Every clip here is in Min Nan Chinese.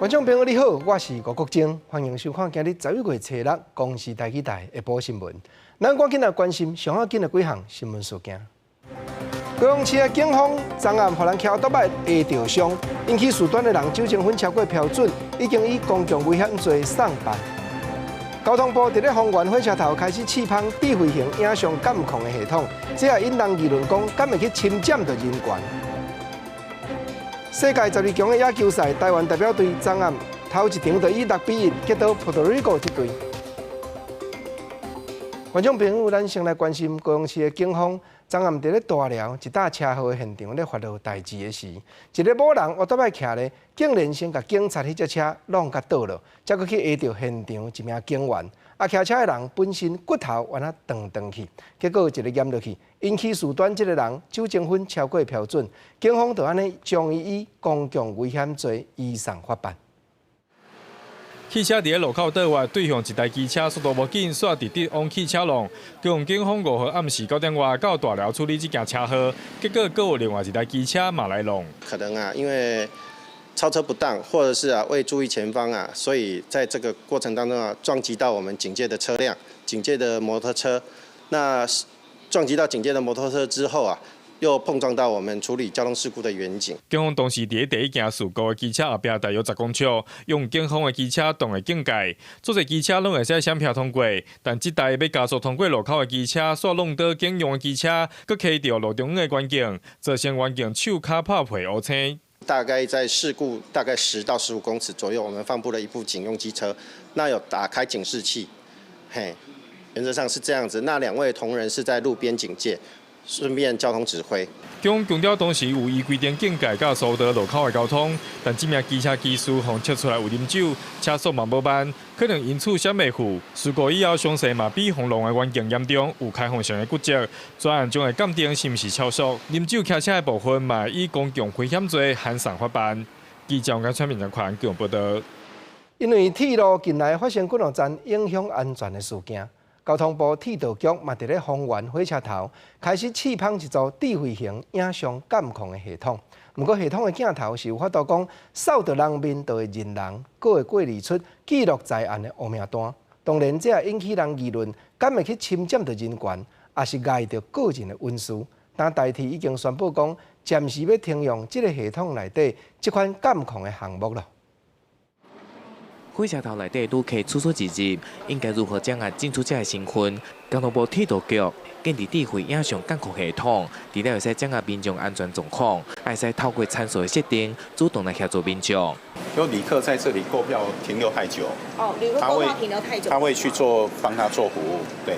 觀眾朋友你好，我是吳國晶，歡迎收看今日11月初六公視台語台下晡新聞。咱趕緊來關心上要緊的幾項新聞事件。高雄市的警方昨暗予人騎歐多擺下著傷，引起事端的人酒精分超過標準，已經以公共危險罪送辦。交通部佇咧豐原火車頭開始試蜂智慧型影像監控的系統，這也引人議論講，敢會去侵佔著人權。世界12強的野球賽，台灣代表隊昨暗頭一場就以6比1擊倒波多黎各這隊。觀眾朋友，咱先來關心高雄市的警方，昨暗佇咧大寮一搭車禍的現場咧發落代誌的時，一个某人烏托擺騎咧，竟然先共警察彼隻車挵共倒落，才閣去壓著現場一名警員。啊，騎車的人本身骨頭猶若斷斷去，結果一个驗落去，引起事端這个人酒精分超過標準，警方就按呢將伊以公共危險罪移送法辦。汽車佇咧路口倒彎，對向一台機車速度無緊，煞直直往汽車挵。高雄警方5號暗時9點外到大寮處理這件車禍，結果閣有另外一台機車嘛來挵。可能啊，因為超車不當，或者是啊未注意前方啊，所以在這個過程當中啊，撞擊到我們警戒的車輛、警戒的摩托車。那撞擊到警戒的摩托車之後啊，又碰撞到我們處理交通事故的員警。警方當時佇咧第一件事故的機車後壁大約10公尺，用警方的機車當為警戒，足濟機車攏會使閃避通過，但這台欲加速通過路口的機車，煞挵倒警用的機車，閣騎著路中央的員警，造成員警手跤破皮烏青。大概在事故大概10到15公尺左右，我們放布了一部警用機車，那有打開警示器，嘿，原則上是這樣子。那兩位同仁是在路邊警戒，順便交通指揮。警方強調當時有依規定警戒佮疏導路口的交通，但這名機車騎士予測出來有啉酒，車速嘛無慢，可能因此閃袂赴。事故以後，傷勢嘛比予挵的員警嚴重，有開放性的骨折。專案將會鑑定是毋是超速。啉酒騎車的部分嘛，以公共危險罪函送法辦。記者王川明的寬報道。因為鐵路近來發生幾兩樁影響安全的事件。交通部鐵道局嘛，佇咧豐原火車頭開始試蜂一組智慧型影像監控的系統。毋過系統的鏡頭是有法度講，掃著人面就會認人，閣會過濾出記錄在案的烏名單。當然，這也引起人議論，敢會去侵佔著人權，抑是礙著個人的隱私？但台鐵已經宣布講，暫時欲停用這个系統內底這款監控的項目囉。火車頭內底旅客出出入入，應該如何掌握進出者的身份？交通部鐵道局建立智慧影像監控系統，除了會使掌握民眾安全狀況，會使透過參數的設定，主動來協助民眾。就旅客在這裡購票停留太久，哦，旅客購票停留太久，他會去做幫他做服務，對，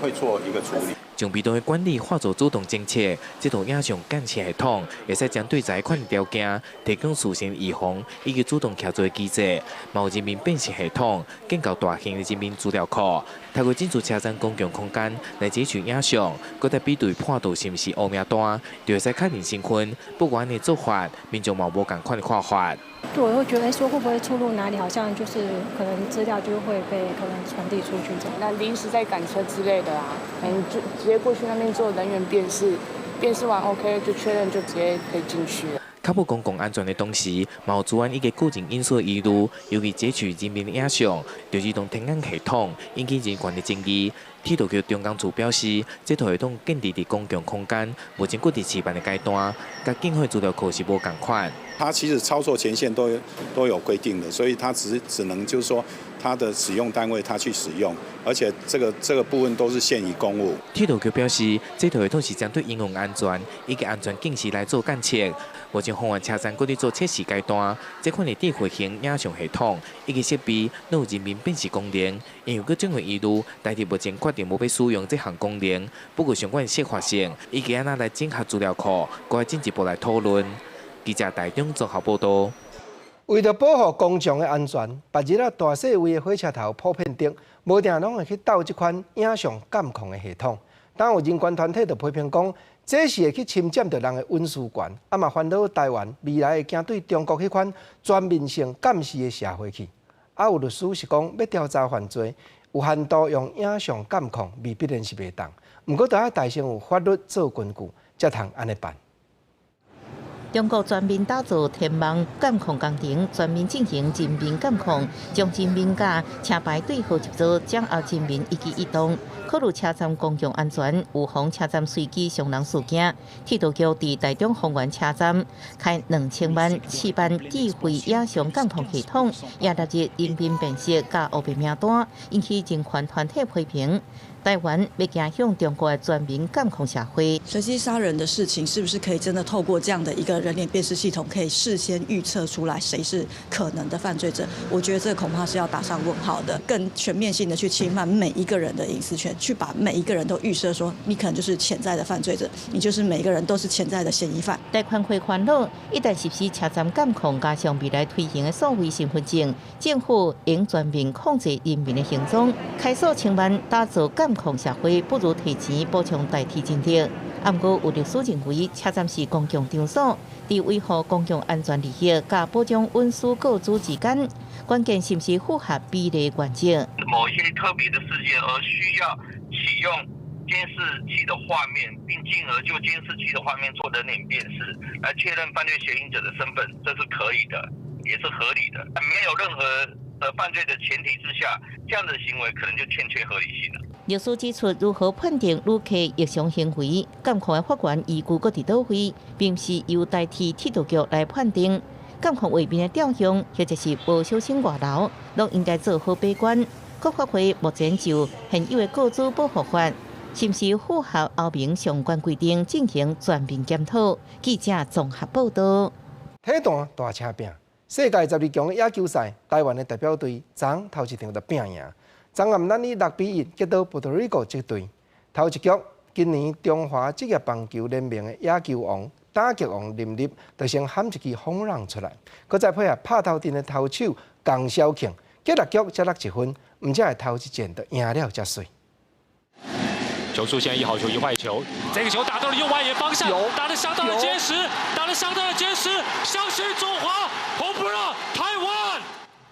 會做一個處理。將病毒的管理化作主動偵測，這套影像監視系統會使針對這款條件提供事先預防以及主動協助的機制。嘛有人面辨識系統，建構大型的人面資料庫，透過進出車站公共空間來截取影像，閣再比對判斷是毋是烏名單，就會使確認身份。不過按呢做法，民眾嘛無仝款的看法。對，我會覺得說會不會出入哪裡，好像就是可能資料就會被可能傳遞出去這樣。那臨時在趕車之類的啊，可能就直接過去那邊做人員辨識，辨識完 OK 就確認就直接可以進去了。確保公共安全的同時，嘛有資安以及個人隱私的疑慮，尤其截取人面的影像，就自動天眼系統引起人權的爭議。鐵道局中工處表示，這套系統建立佇公共空間，目前閣佇試辦的階段，佮警方資料庫是無仝款。它其實操作權限都有規定的，所以它只能就是說，它的使用單位它去使用，而且這個部分都是限於公務。鐵道局表示，這套系統是針對營運安全以及安全警示來做監測。目前豐原車站閣佇做測試階段，這款的智慧型影像系統以及設備攏有人面辨識功能，因為閣種種疑慮，台鐵目前決定無欲使用這項功能。不過相關適法性以及按怎來整合資料庫，閣愛進一步來討論。記者台中綜合報道。為著保護公眾的安全，別日啊大細位的火車頭普遍頂，無定攏會去鬥這款影像監控的系統。但有人權團體就批評講，這是會去侵佔著人的隱私權，啊嘛煩惱台灣未來會驚對中國彼款全面性監視的社會去。啊有律師是講，欲調查犯罪，有限度用影像監控，未必然是袂當。毋過，著愛代先有法律做根據，才通按呢辦。中國全面打造天網監控工程，全面進行人面監控，將人面佮車牌對號入座，掌握人民一舉一動。考慮車站公共安全，預防車站隨機傷人事件。鐵道局佇台中豐原車站開2000萬試辦智慧影像監控系統，也納入人面辨識佮烏白名單，引起人權團體批評。台灣欲走向中國的全民監控社會。隨機殺人的事情，是不是可以真的透過這樣的一個人臉辨識系統，可以事先預測出來誰是可能的犯罪者？我覺得這恐怕是要打上問號的。更全面性的去侵犯每一個人的隱私權，去把每一個人都預設說你可能就是潛在的犯罪者，你就是每一個人都是潛在的嫌疑犯。台權會煩惱，一旦實施車站監控，加上未來推行的數位身份證，政府應全面控制人民的行蹤，開數千萬打造監控社會，不如提錢補充代替人力。毋過有律師認為，車站是公共場所，佇維護公共安全利益佮保障隱私個資之間，關鍵是毋是符合比例原則。某一些特別的事件而需要啟用監視器的畫面，並進而就監視器的畫面做人臉辨識，來確認犯罪嫌疑者的身份，這是可以的，也是合理的。沒有任何的犯罪的前提之下，這樣的行為可能就欠缺合理性了。律師指出，如何判定旅客異常行為，監控的法源依據閣佇佗位，並毋是由台鐵鐵道局來判定。監控畫面的調用，或者是無小心外流，攏應該做好把關。國發會目前就現有的個資保護法，是毋是符合歐盟相關規定進行全面檢討？記者綜合報道。體壇大車拼，世界12強的野球賽，台灣的代表隊昨昏頭一場就拼贏。昨暗咱以6比1擊倒波多黎各這隊。頭一局，今年中華職業棒球聯盟的野球王、打擊王林立，就先喊一支轟浪出來，閣再配合拍頭陣的投手江小慶，結六局才落一分，毋才會頭一戰就贏了遮媠。球數現在一好球一壞球，這個球打到了右外野方向，打得相當的結實，打得相當的結實，相信中華，紅不讓台灣。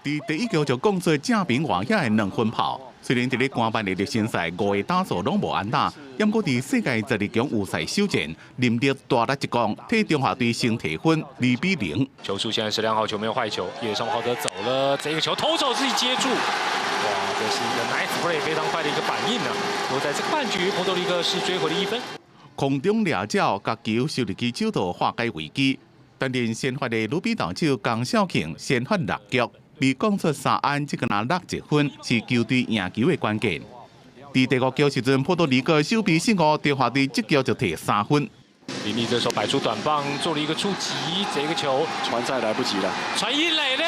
佇第一局就講出正平外野的兩分炮，雖然佇咧官辦的熱身賽五個打數攏無安打，毋過佇世界十二強預賽首戰，林立大力一攻，替中華隊先提分2比0。球數現在是兩好球沒有壞球，野上跑者走了，這個球投手自己接住，哇，這是一個 nice play，非常快的一個反應啊！不過在這個半局，波多黎各是追回了一分。空中掠鳥，共球收入去手套化解危機。擔任先發的魯比投手江少慶先發六局，被講出三安，這個若落一分是球隊贏球的關鍵。佇第五局時陣，波多黎各守備失誤，中華隊這局就提三分。林立這時候擺出短棒，做了一個觸擊，這個球傳再來不及了，傳一壘咧，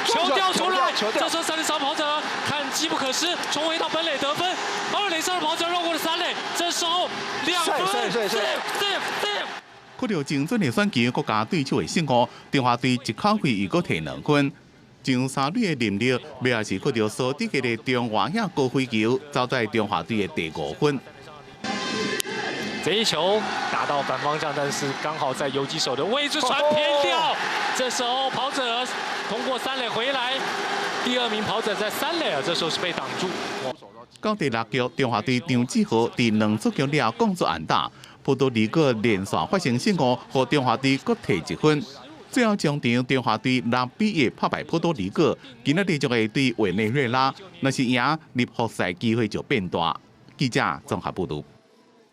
球掉出來，這時候三壘上跑者看機不可失，衝回到本壘得分，二壘上的跑者繞過了三壘，這時候兩分，safe safe safe。看著精準的選球，閣加對手的失誤，中華隊一口氣又閣提兩分。上三壘的林立，尾仔是看著蘇迪格的中外野高飛球，走在中華隊的第五分。這一球打到反方向，但是剛好在游擊手的位置傳偏掉。這時候跑者通過三壘回來，第二名跑者在三壘啊，這時候是被擋住。到第六局，中華隊張志豪佇兩出局了後攻出安打，波多黎各連續發生失誤，予中華隊閣提一分。最後終場，中華隊6比1拍敗波多黎各，今仔日就會對委內瑞拉，若是贏入複賽機會就變大。記者綜合報導。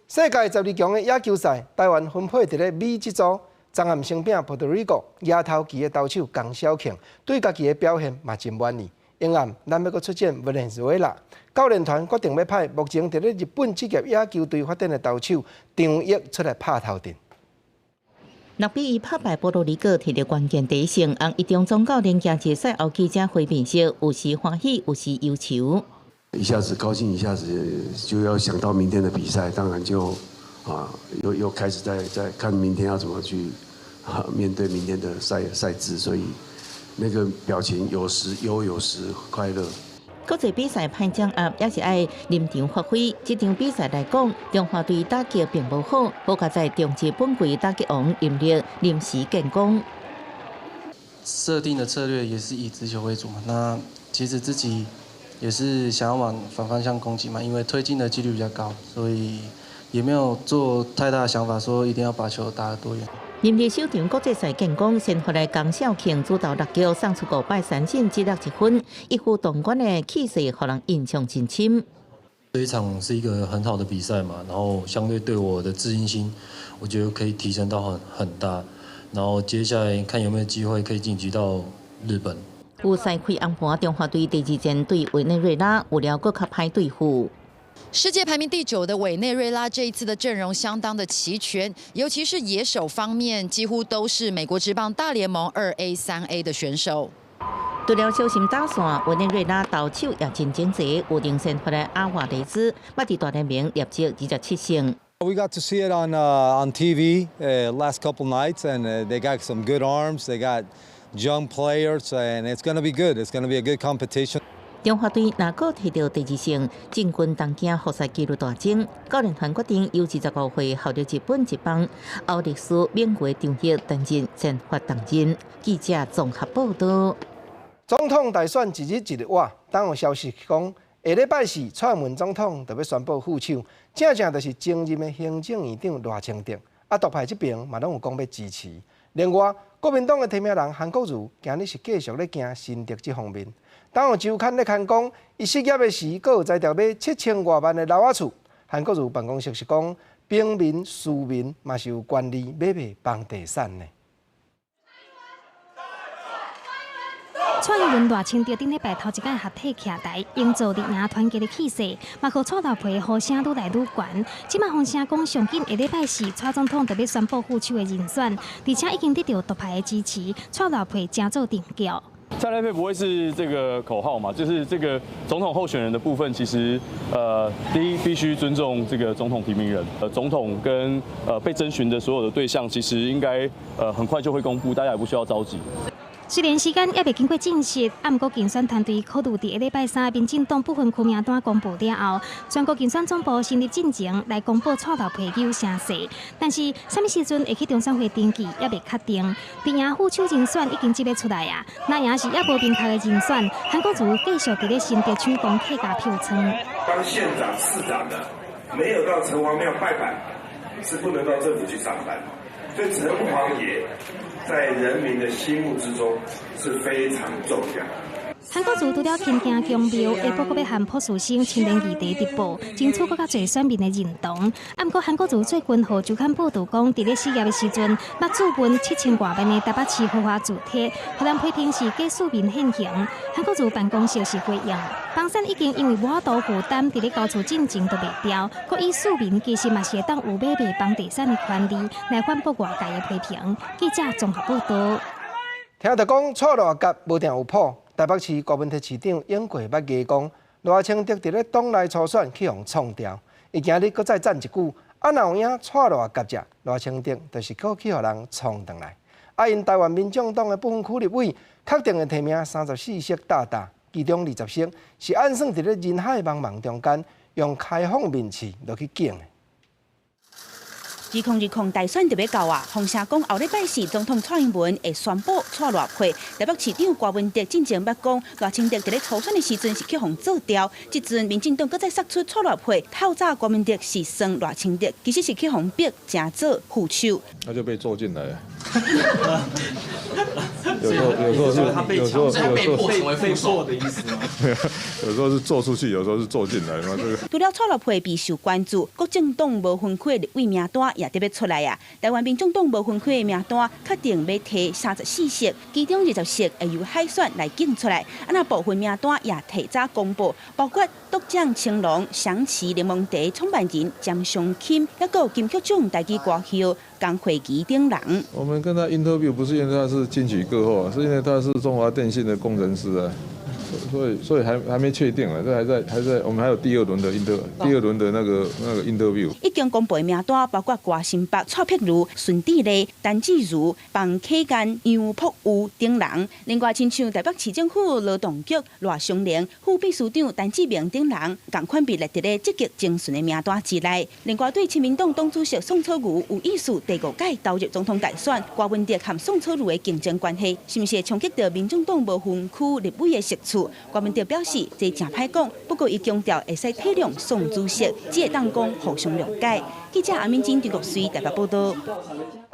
世界十二強的野球賽，台灣分配佇咧美這組，昨暗先拚波多黎各野頭旗的投手江小慶，對家己的表現嘛真滿意。明暗咱欲閣出戰委內瑞拉，教練團決定欲派目前佇咧日本職業野球隊發展的投手張毅出來拍頭陣。6比1拍敗波多黎各，摕著關鍵第一勝。翁一中總教練今日賽後記者會面時，有時歡喜，有時憂愁。一下子高興，一下子就要想到明天的比賽，當然就啊，又開始在看明天要怎麼去面對明天的賽制，所以那個表情有時憂，有時快樂。國際比賽歹掌握，也是愛臨場發揮。這場比賽來講，中華隊打擊並無好，好佳哉中職本季打擊王林立臨時建功。設定的策略也是以直球為主嘛，那其實自己也是想要往反方向攻擊嘛，因為推進的幾率比較高，所以也沒有做太大的想法，說一定要把球打得多遠。林日首場國際賽建功，先發的江少慶主投六局，送出五擺三振，只落一分，一副奪冠的氣勢，予人印象真深。這一場是一個很好的比賽嘛，然後相對對我的自信心，我覺得可以提升到很大。然後接下來看有沒有機會可以晉級到日本。有賽開紅盤，中華隊第二戰對委內瑞拉，有了閣較歹對付。世界排名第九的委內瑞拉這一次的陣容相當的齊全，尤其是野手方面，幾乎都是美國職棒大聯盟2A、3A 的選手。除了小心打線，委內瑞拉投手也真整齊，有領先發的阿瓦雷茲，捌佇大聯盟業績27勝。 We got to see it on TV last couple nights, and they got some good arms. They got young players, and it's going to be good. It's going to be a good competition. 中華隊若閣提著第二勝，進軍東京複賽紀錄大增。教練團決定由25歲效力日本職棒歐力士免月張奕擔任先發重任。記者綜合報道。總統大選一日一日倚，當有消息講，下禮拜四蔡英文總統就欲宣布副手，正正就是前任的行政院長賴清德。啊，獨派這邊嘛攏有講欲支持。另外，國民黨的提名人韓國瑜今日是繼續咧行新竹這方面。當有週刊咧刊講，伊失業的時，閣有才調買7000外萬的樓仔厝。韓國瑜辦公室是講，平民、市民嘛是有權利買賣房地產的。蔡英文、賴清德頂禮拜頭一擺合體徛台，營造綠營團結的氣勢，嘛予臭老皮呼聲愈來愈懸。這馬風聲講，上緊下禮拜四，蔡總統就欲宣布副手的人選，而且已經得著獨派的支持，臭老皮誠做定局。蔡賴配不會是這個口號嘛？就是這個總統候選人的部分，其實，第一必須尊重這個總統提名人，總統跟被徵詢的所有的對象，其實應該很快就會公布，大家也不需要着急。雖然時間猶未經過證實，啊，毋過競選團隊考慮佇下禮拜三民進黨不分區名單公布了後，全國競選總部成立進前來公布蔡老皮有聲勢，但是啥物時陣會去中選會登記，猶未確定。綠營副手人選已經接欲出來啊，那也是猶無明確的人選。韓國瑜繼續佇咧新竹搶攻客家票倉。當縣長、市長的沒有到城隍廟拜拜，是不能到政府去上班。所以城隍爺在人民的心目之中是非常重要。韓國瑜除了親行宮廟，下晡閣欲和朴樹生親聯議題直播，爭取閣較濟選民的認同。啊，毋過韓國瑜最近予週刊報導講，佇咧失業的時陣，捌注文7000外萬的台北市豪華住宅，予人批評是假市民現行。韓國瑜辦公室是回應，房產已經因為無法度負擔，佇咧交厝進前就賣掉，閣以市民其實嘛是會當有買賣房地產的權利，來反駁外界的批評。記者綜合報導。聽著講，蔡賴夾無定有譜。台北市柯文哲市長永過捌言講，賴清德佇咧黨內初選去予創掉，伊今日閣再讚一句，啊，若有影蔡賴夾者，賴清德就是閣去予人創轉來。啊，𪜶台灣民眾黨的不分區立委確定的提名34席大大，其中20席是按算佇咧人海茫茫中間用開放面試落去揀的。2020大選就欲到啊！風聲講後禮拜四總統蔡英文會宣布蔡賴配，台北市長柯文哲進前捌講賴清德佇咧初選的時陣是去予做掉，這陣民進黨閣再釋出蔡賴配，透早柯文哲是算賴清德，其實是去予逼成做副手。那就被做進來了。有時候有時候是有時候有時候成為副手的意思嗎？有時候是做出去，有時候是做進來嘛。這個。除了蔡賴配備受關注，各政黨無分區的立委名單也得欲出來啊！台灣民眾黨無分區的名單確定欲提34席，其中20席會由海選來揀出來。啊，若部分名單也提早公布，包括獨將青龍、翔棋聯盟茶創辦人詹松钦，抑閣有金曲獎台語歌后江慧琪等人。我們跟他 interview 不是因為他是金曲歌后，是因為他是中華電信的工程師啊。所以還沒確定啊，這還在，我們還有第二輪的那個 interview。已經公布的名單包括郭新北、蔡碧如、孫智麗、陳志如、彭啟堅、楊璞瑜等人。另外，親像台北市政府勞動局賴松玲、副秘書長陳志明等人，仝款被列佇咧積極徵詢的名單之內。另外，對親民黨黨主席宋楚瑜有意思第五屆投入總統大選，柯文哲和宋楚瑜的競爭關係，是毋是會衝擊著民眾黨無分區立委的席次？柯文哲表示，這誠歹講，不過伊強調會使體諒宋主席，只會當講互相諒解。記者阿敏珍、陳國水台北報導。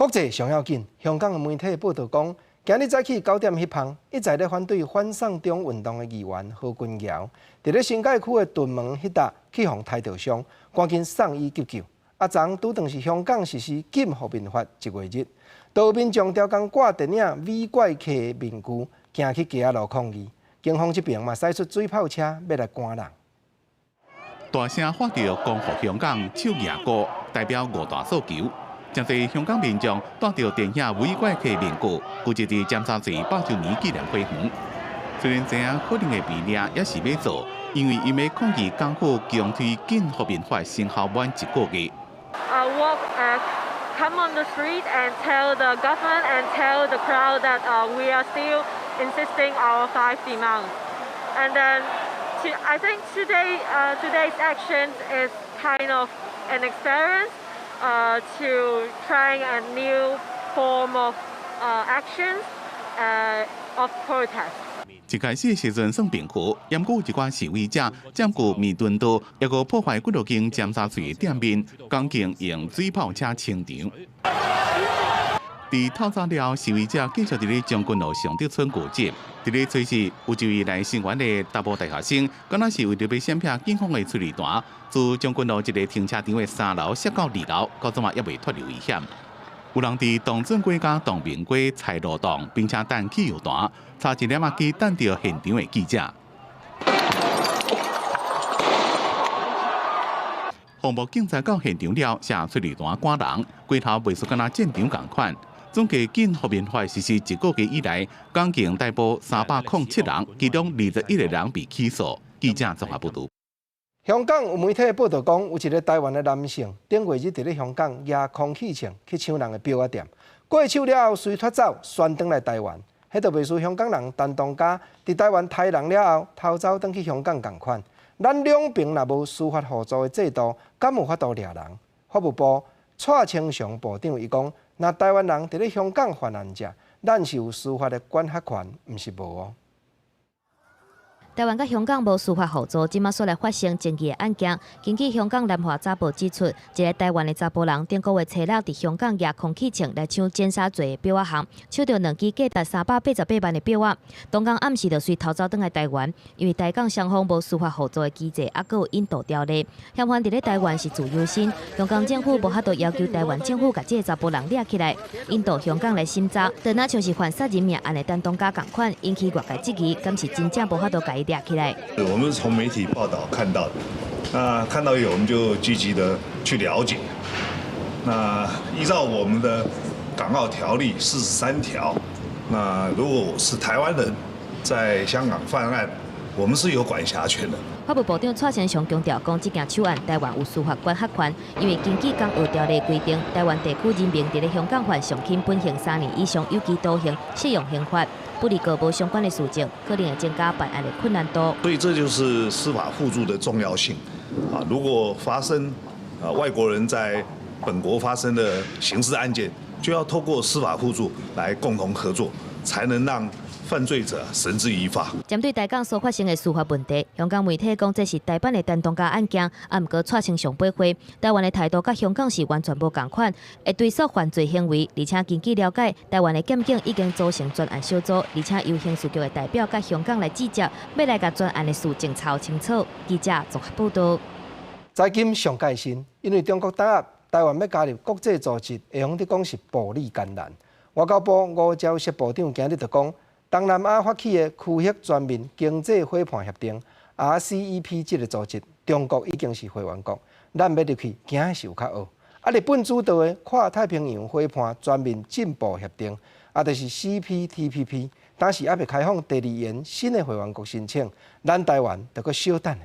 國際上要緊，香港的媒體報導講，今日早起9點彼晡，一再咧反對反送中運動的議員何君堯，佇咧新界區的屯門彼搭去予刣著傷，趕緊送醫急救。啊，昨拄當是香港實施禁覆面法一月日，多民眾刁工掛電影《美怪客》的面具，行去街仔路抗議。警方這邊嘛，駛出水炮車欲來趕人。大聲喊著光復香港，手舉歌，代表五大訴求。真濟香港民眾戴著電影《美怪客》面具，聚集佇尖沙咀百周年紀念花園。雖然知影可能會被掠，也是欲做，因為𪜶欲抗議港府強推禁覆面法生效滿一個月。 Walk, come on the street and tell the government and tell the crowd that we are still insisting our five demands. And then I think today's action is kind of an experience to trying a new form of actions of protest. 一開始時陣算平和，毋過有一寡示威者佔據彌敦道，抑閣破壞幾多間尖沙咀的店面，港警用水炮車清場。佇透早了，示威者繼續佇咧將軍澳尚德邨聚集。佇咧初四，有一位來聲援的查埔大學生，敢若是為著欲閃避警方的催淚彈，自將軍澳一个停車場的3樓摔到2樓，到這馬猶未脫離危險。有人佇東圳街佮東明街踩路擋，並且擲汽油彈，差一粒仔機擲著現場的記者。防暴警察到現場了，射催淚彈趕人，規頭袂輸敢若戰場仝款。總計禁覆面法實施一個月以來，港警逮捕307人，其中21個人被起訴。記者綜合報導。香港有媒體報導講，有一个台灣的男性，頂月日佇咧香港攑空氣槍去搶人的錶仔店，過手了後隨脫走，旋轉來台灣。彼就袂輸香港人陳東家佇台灣刣人了後，偷走轉去香港仝款。咱兩邊若無司法互助的制度，敢有法度掠人？法務部蔡清祥部長伊講，若台灣人佇咧香港犯案者，咱是有司法的管轄權，毋是無哦。台灣佮香港無司法互助，這馬煞來發生爭議的案件。根據香港南華早報指出，一个台灣的查埔人頂個月初六佇香港攑空氣槍來搶尖沙咀的錶仔行，搶著兩支價值388萬的錶仔。當天暗時就隨逃走轉來台灣，因為台港雙方無司法互助的機制，猶閣有引渡條例，嫌犯佇咧台灣是自由身，香港政府無法度要求台灣政府共這个查埔人掠起來，引渡香港來審查，就若像是犯殺人命案的陳東家仝款，引起外界質疑，敢是真正無法度共伊掠起來。我們是從媒體報道看到的，那看到以後我們就積極的去了解。那依照我們的港澳條例43條，那如果是台灣人在香港犯案，我們是有管轄權的。法務部長蔡清祥強調，講這件手案台灣有司法管轄權，因為根據港澳條例規定，台灣地區人民佇咧香港犯上輕本刑3年以上有期徒刑適用刑罰，不離個無相關的事證，可能會增加辦案的困難度。所以這就是司法互助的重要性啊！如果發生啊外國人在本國發生的刑事案件，就要透過司法互助來共同合作，才能讓犯罪者繩之於法。針對台港所發生的司法問題，香港媒體講這是台版的陳東家案件，啊，毋過蔡清祥駁回，台灣的態度佮香港是完全無仝款，會追溯犯罪行為，而且根據了解，台灣的檢警已經組成專案小組，而且由刑事局的代表佮香港來指接，欲來共專案的事證查清楚。記者綜合報導。財經上蓋新，因為中國打壓台灣欲加入國際組織，會用得講是步履艱難。外交部吳釗燮部長今日就講，東南亞發起的區域全面經濟夥伴協定（RCEP）這个組織，中國已經是會員國，咱欲入去，驚是有較僫。啊，日本主導的跨太平洋夥伴全面進步協定，啊，就是 CPTPP，當時猶未開放第二輪新的會員國申請，咱台灣就閣小等。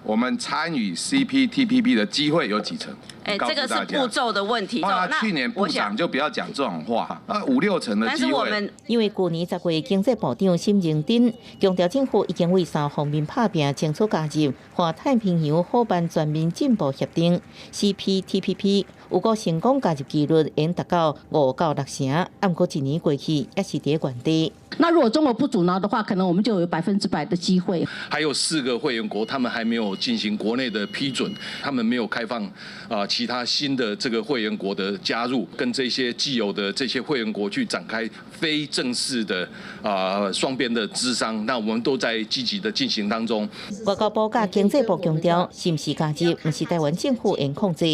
我們參與 CPTPP 的機會有幾成？哎，這個是步驟的問題。那去年部長就不要講這種話。那五六成的機會。但是我們因為舊年10月經濟部長沈榮津強調，政府已經為三方面拍拚，爭取加入跨太平洋夥伴全面進步協定（CPTPP）。如果成功加入幾率，會達到5到6成。毋過一年過去，猶是佇原地。那如果中國不阻撓的話，可能我們就有100%的機會。還有四個會員國，他們還沒有進行國內的批准，他們沒有開放啊其他新的這個會員國的加入，跟這些既有的這些會員國去展開非正式的啊雙邊的諮商。那我們都在積極的進行當中。外交部佮經濟部強調，是毋是加入，毋是台灣政府會控制，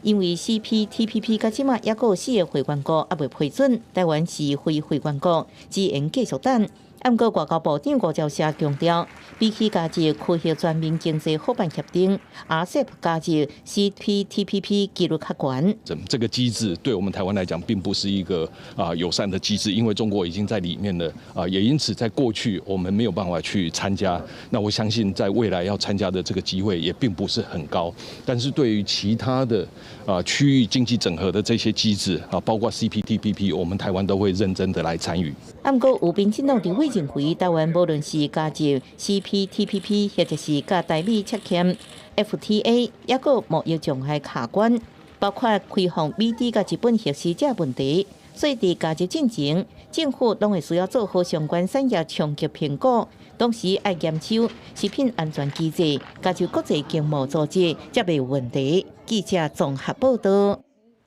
因為 CPTPP 到這馬猶閣有四个會員國猶未批准，台灣是非會員國，只能繼續等。毋過外交部長吳釗燮強調，比起加入區域全面經濟夥伴協定，RCEP 加入 CPTPP 幾率較懸。這個機制對我們台灣來講，並不是一個啊友善的機制，因為中國已經在裡面了啊，也因此在過去我們沒有辦法去參加。那我相信在未來要參加的這個機會也並不是很高。但是對於其他的啊區域經濟整合的這些機制啊，包括 CPTPP，我們台灣都會認真的來參與。毋過有民進黨立委認為，台灣無論是加入 CPTPP，或者是佮台美簽簽 FTA，猶閣貿易障礙卡關，包括開放美豬佮日本核食這問題。所以佇加入進前，政府攏會需要做好相關產業衝擊評估，同時愛嚴守食品安全機制，加入國際經貿組織才袂有問題。記者綜合報道。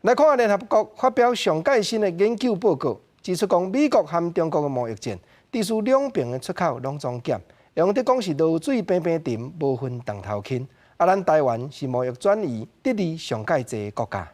來看聯合國發表上蓋新的研究報告，指出講美國和中國的貿易戰，致使兩邊的出口攏總減，用得講是濁水平平沉，無分重頭輕。啊，咱台灣是貿易轉移得利上蓋濟的國家。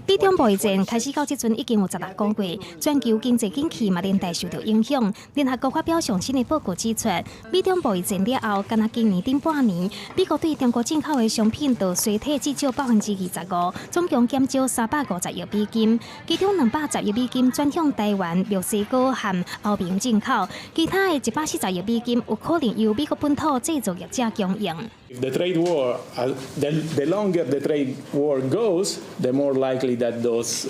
美中貿易戰開始到這陣已經有16個月，全球經濟景氣嘛連帶受到影響。聯合國發表上新的報告指出，美中貿易戰了後，干焦今年頂半年，美國對中國進口的商品就衰退至少25%，總共減少350億美金，其中210億美金轉向台灣、墨西哥和歐盟進口，其他的140億美金有可能由美國本土製造業者供應。 The trade war, the longer the trade war goes, the more likely that those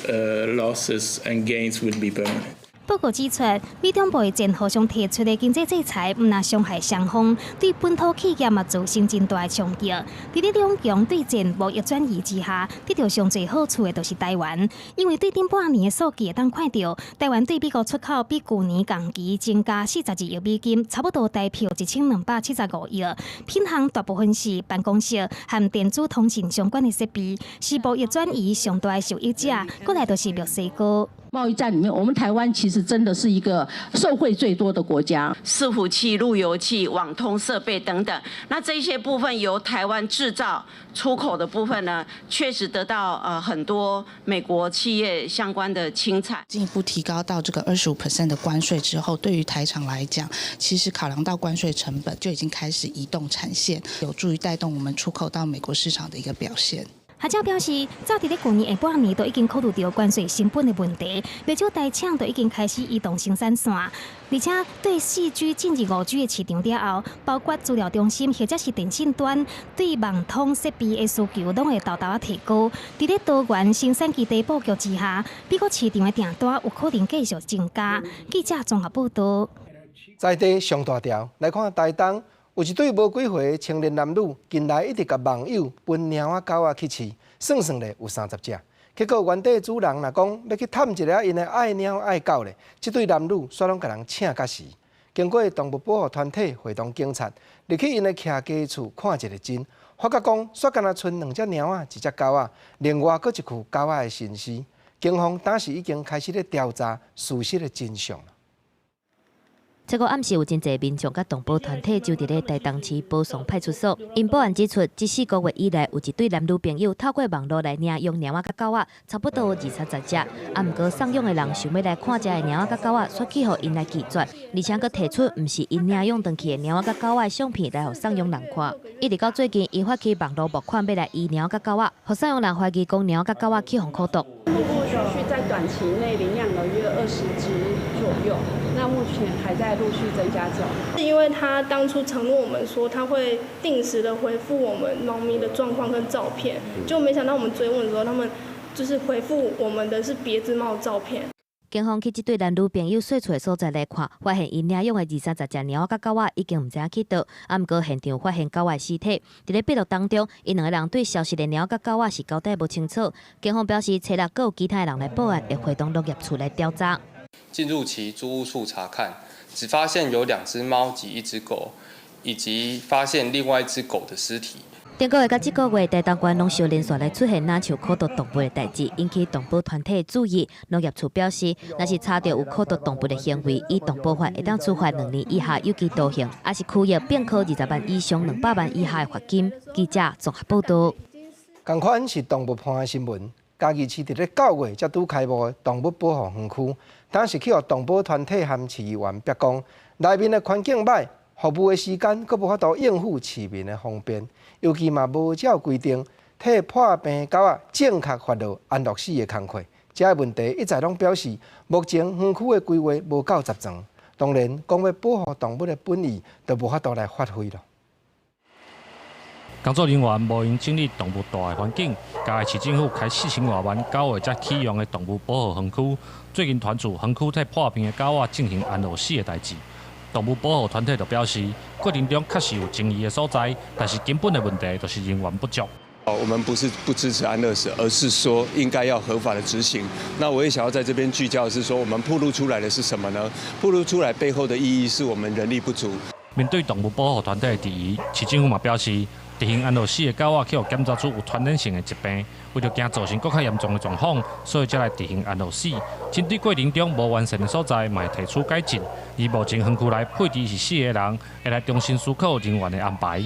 losses and gains will be permanent. 報告指出，美中貿易戰互相提出的經濟制裁，毋但傷害雙方，對本土企業嘛造成真大的衝擊。佇咧兩強對戰貿易轉移之下，得著上濟好處的就是台灣，因為對頂半年的數據會當看著，台灣對美國出口比舊年同期增加42億美金，差不多台票1275億。品項大部分是辦公室和電子通訊相關的設備，是貿易轉移上大的受益者。過來就是墨西哥。貿易戰裡面，我們台灣其實真的是一個受惠最多的國家。伺服器、路由器、網通設備等等，那這些部分由台灣製造出口的部分呢，確實得到很多美國企業相關的青睞。進一步提高到這個25% 的關稅之後，對於台廠來講，其實考量到關稅成本，就已經開始移動產線，有助於帶動我們出口到美國市場的一個表現。學者表示，早佇咧舊年下半年都已經考慮著關稅成本的問題，不少台廠都已經開始移動生產線，而且對4G 進入5G 的市場了後，包括資料中心或者是電信端對網通設備的需求，攏會沓沓仔提高。佇咧多元生產基地布局之下，美國市場的訂單有可能繼續增加。記者綜合報道。在地上大條來看台東。有一對無幾歲青年男女，近來一直共網友分貓仔狗仔去飼，算算咧有30隻。結果原底主人若講欲去探一下𪜶的愛貓愛狗咧，這對男女煞攏共人請共死。經過動物保護團體會同警察入去𪜶的徛家厝看一个真，發覺講煞干焦賰兩隻貓仔，一隻狗仔，另外閣一具狗仔的身屍。警方當時已經開始咧調查事實的真相。這個暗時有真濟民眾佮動保團體就佇咧台東市寶松派出所，𪜶報案指出，這4個月以來，有一對男女朋友透過網路來領養貓仔佮狗仔，差不多有二三十隻。啊，毋過送養的人想欲來看遮的貓仔佮狗仔，煞去予𪜶來拒絕，而且閣提出毋是𪜶領養轉去的貓仔佮狗仔的相片來予送養人看。一直到最近，伊發起網路募款，欲來醫貓佮狗仔，予送養人懷疑講貓佮狗仔去予苦毒。陸陸續續在短期內領養了約20隻左右，那目前還在陸續增加中。是因為他當初承諾我們說他會定時的回復我們貓咪的狀況跟照片，就沒想到我們追問的時候，他們就是回復我們的是別隻貓照片。警方去這對男女朋友踅厝的所在來看，發現𪜶領養的二三十隻貓佮狗仔已經毋知影去佗，啊，毋過現場發現狗仔屍體。佇咧筆錄當中，𪜶兩个人對消失的貓佮狗仔是交代無清楚。警方表示，初六閣有其他的人來報案，會會同農業處來調查。進入其租屋處查看，只發現有兩隻貓及一隻狗，以及發現另外一隻狗的屍體。頂個月佮這個月，台東縣攏相連續來出現若像苦毒動物的代誌，引起動保團體注意。農業處表示，若是查著有苦毒動物的行為，依動保法會當處罰2年以下有期徒刑，抑是拘役並科20萬以上200萬以下的罰金。記者綜合報導。仝款是動物伴的新聞，嘉義市佇咧9月才拄開幕的動物保護園區，當時去予動保團體和市議員逼宮，內面的環境䆀，服務的時間閣無法度應付市民的方便，尤其嘛無照規定替破病狗仔正確發落安樂死的工課，這个問題一再攏表示，目前園區的規劃無夠十全，當然講欲保護動物的本意，就無法度來發揮囉。工作人員無閒整理動物蹛的環境，嘉義市政府開4000外萬9月才啟用的動物保護園區，最近傳出園區替破病的狗仔進行安樂死的代誌。動物保護團體就表示，過程中確實有爭議的所在，但是根本的問題就是人員不足。我們不是不支持安樂死，而是說應該要合法的執行。那我也想要在這邊聚焦的是說，我們暴露出來的是什麼呢？暴露出來背後的意義是我們人力不足。面對動物保護團體的質疑，市政府嘛表示，執行安樂死的狗仔去予檢查出有傳染性的疾病，為著驚造成閣較嚴重的狀況，所以才來執行安樂死。針對過程中無完善的所在，嘛會提出改進。而目前園區內配置是四個人，會來重新思考人員的安排。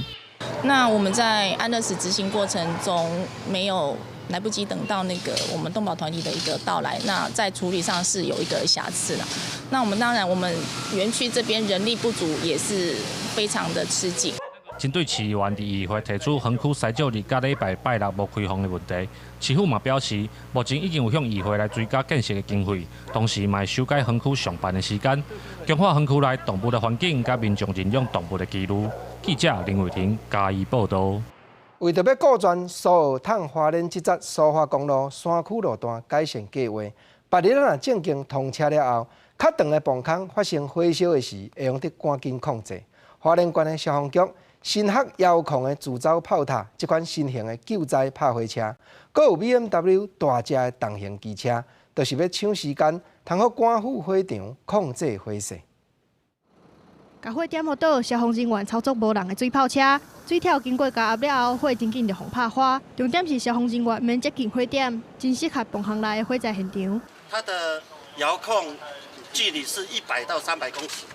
那我們在安樂死執行過程中，沒有來不及等到那個我們動保團體的一個到來，那在處理上是有一個瑕疵啦。那我們當然，我們園區這邊人力不足，也是非常的吃緊。針對市議員佇議會提出園區獅子日佮禮拜拜六無開放的問題，市府嘛表示，目前已經有向議會來追加建設的經費，同時嘛會修改園區上班的時間，強化園區內動物的環境，佮民眾認養動物的幾率。記者林偉霆嘉義報導。為著欲顧全蘇澳通花蓮這節蘇花公路山區路段改善計劃，別日若正經通車了後，較長的磅空發生火燒的時，會用得趕緊控制。花蓮縣的消防局新學遙控的自走炮塔，這款新型的救災拍火車，閣有 BMW 大隻的重型機車，就是欲搶時間，通好趕赴火場控制火勢。共火點予倒，消防人員操作無人的水炮車，水柱經過加壓了後，火真緊就予拍花。重點是消防人員免接近火點，真適合磅空內的火災現場。它的遙控距離是100到300公尺，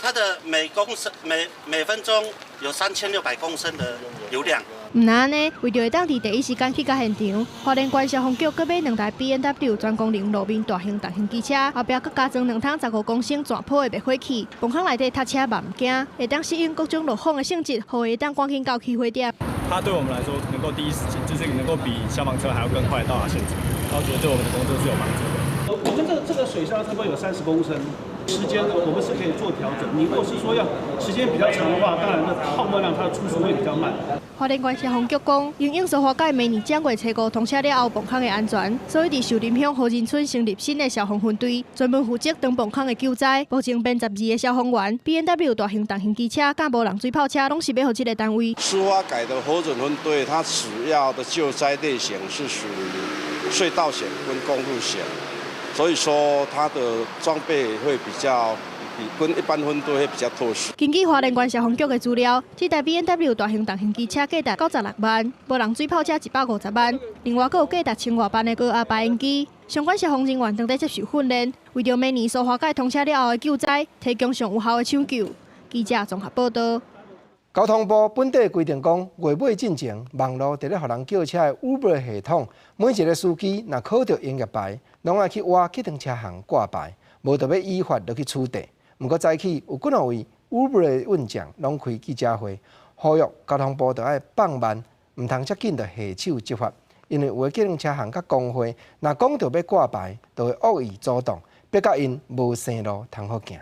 它的每公升每每分鐘有3600公升的流量。毋但按呢，為著會當佇第一時間去到現場，花蓮縣消防局閣買兩台 BMW 全功能路面大型重型機車，後壁閣加裝2桶15公升全波的滅火器，磅空內底塞車嘛毋驚，會當適應各種路況的性質，予會當趕緊到起火點。它對我們來說，能夠第一時間，就是能夠比消防車還要更快到達現場，然後覺得對我們的工作是有幫助的。我們這個水箱差不多有30公升，時間我們是可以做調整。你如果是說要時間比較長的話，當然那泡沫量它的出速會比較慢。花蓮縣消防局講，因應蘇花改明年正月初五通車了後，磅空的安全，所以佇樹林鄉河仁村成立新的消防分隊，專門負責長磅空的救災。目前編12個消防員，BMW 大型重型機車、佮無人水炮車，攏是欲予這个單位。蘇花改的火警分隊，它主要的救災類型是屬於隧道險跟公路險，所以說它的裝備會比較。跟一般分隊會比較特殊。根據花蓮縣消防局的資料，這台 BMW 大型重型機車價值96萬，無人水炮車150萬，另外閣有價值千外萬的高壓排煙機。相關消防人員正佇接受訓練，為著明年蘇花改通車了後的救災，提供上有效的搶救。記者綜合報導。交通部本底規定講，月尾進前，網路佇咧予人叫車的 Uber 系統，每一个司機若考著營業牌，攏愛去倚計程車行掛牌，無就欲依法落去處罰。毋過早起有幾若位 Uber 的運將攏開記者會，呼籲交通部著愛放慢，毋通遮緊就下手執法，因為有的計程車行佮公會，若講著欲掛牌，就會惡意阻擋，逼甲𪜶無生路通好行。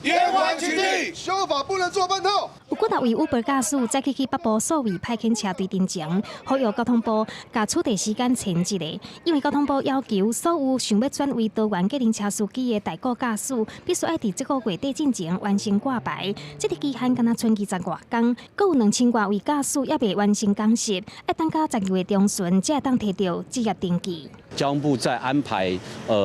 嚴緩取締，修法不能做半套。有幾若位 Uber 駕駛早起去北部數位派遣車隊陣前，呼籲交通部共取締時間前一个，因為交通部要求所有想欲轉為多元計程車司機的代購駕駛，必須愛佇這個月底進前完成掛牌。這个期限干焦賰20外工，閣有2000外位駕駛猶未完成講習，愛等到12月中旬才會當提著執業登記。交通部在安排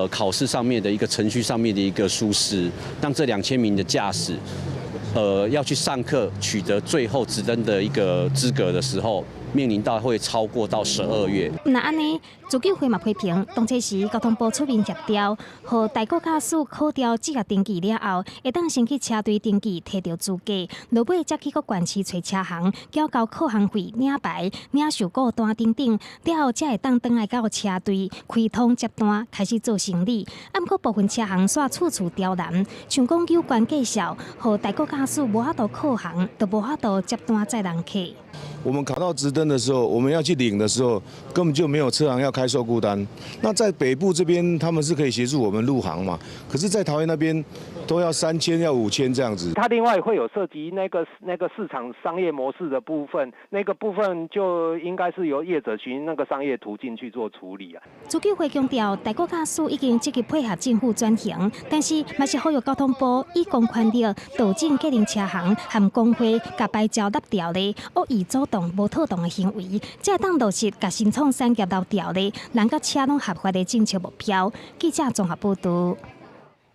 考試上面的一個程序上面的一個疏失，讓這2000名的駕駛，要去上課取得最後執登的一個資格的時候，面臨到會超過到12月。毋但按呢，自救會嘛批評，當初時交通部出面協調，予代購駕駛考著執業登記了後，會當先去車隊登記提著資格，落尾才去閣縣市揣車行，繳交課航費、領牌、領受顧單等等，了後才會當轉來到車隊開通接單，開始做生理。啊，毋過部分車行煞處處刁難，像講有關介紹，予代購駕駛無法度課航，就無法度接單載人客。我們考到執登的時候，我們要去領的時候，根本就沒有車行要開受僱單。那在北部這邊，他們是可以協助我們入行嘛？可是，在桃園那邊都要3000，要5000這樣子。它另外會有涉及那個市場商業模式的部分，那個部分就應該是由業者循那個商業途徑去做處理啊。自救會強調，代購駕駛已經積極配合政府轉型，但是嘛是呼籲交通部以公權力導正計程車行和公會共牌照立條例，惡意阻擋無妥當的行為，才會當落實共新創產業留條例，人佮車攏合法的政策目標。記者綜合報導。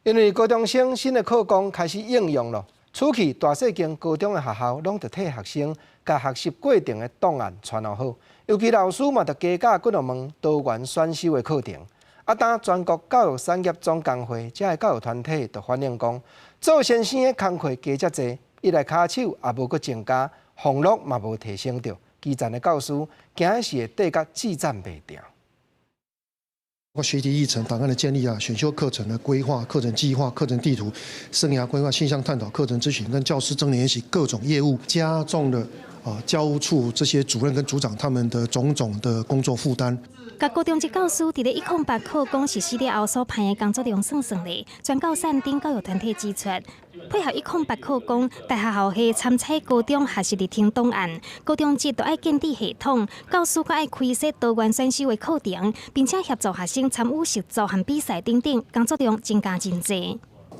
因為高中生新的課綱開始應用了，此去大細間高中的學校攏著替學生共學習過程的檔案傳予好，尤其老師嘛著加教幾若門多元選修的課程。啊，當全國教育產業總工會遮的教育團體就反映講，做先生的工課加遮濟，一來跤手也無閣增加，俸祿嘛無提升著，基層的教師驚是會綴甲志戰袂牢。包括學習歷程檔案的建立啊，選修課程的規劃、課程計劃、課程地圖、生涯規劃、性向探討、課程諮詢跟教師增研習各種業務，加重了啊教務處這些主任跟組長他們的種種的工作負擔。共高中職教師佇咧108課綱實施了後所派的工作量算算咧，全教產等教育團體指出，配合108課綱，大學校系參採高中學習歷程檔案，高中職都愛建置系統，教師閣愛開設多元選修的課程，並且協助學生參與實作和比賽等等，工作量增加真濟。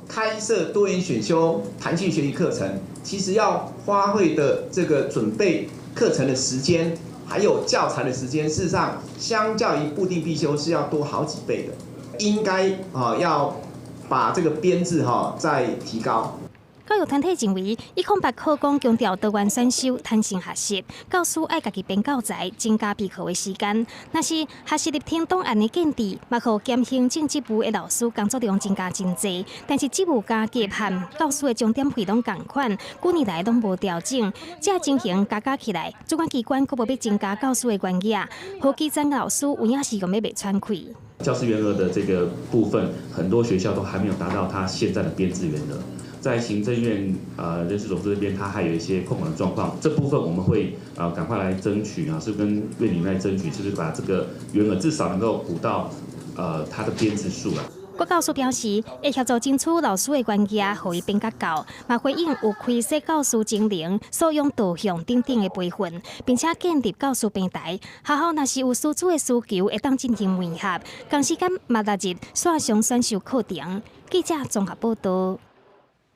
開設多元選修彈性學習課程，其實要花費的這個準備課程的時間，還有教材的時間，事實上相較於固定必修是要多好幾倍的，應該啊要把這個編制哈再提高。教育團體認為，108課綱強調多元選修、彈性學習，教師愛家己編教材，增加備課的時間。若是學習歷程檔案的建置，嘛予兼行政職務的老師工作量增加真濟。但是職務加級和教師的鐘點費攏仝款，幾年來攏無調整，這情形加加起來，主管機關閣無欲增加教師的員額，予基層老師有影是用欲袂喘氣。教師員額的這個部分，很多學校都還沒有達到他現在的編制員額。在行政院人事總處這邊，他還有一些控管的狀況，這部分我們會趕快來爭取啊，是跟院裡來爭取，是不是把這個員額至少能夠補到他的編制數啦。郭教授表示，會協助爭取老師的員額，予伊變較夠，嘛回應有開設教師職能、素養導向等等的培訓，並且建立教師平台。學校若是有師資的需求，會當進行媒合，同時間嘛納入線上選修課程。記者綜合報導。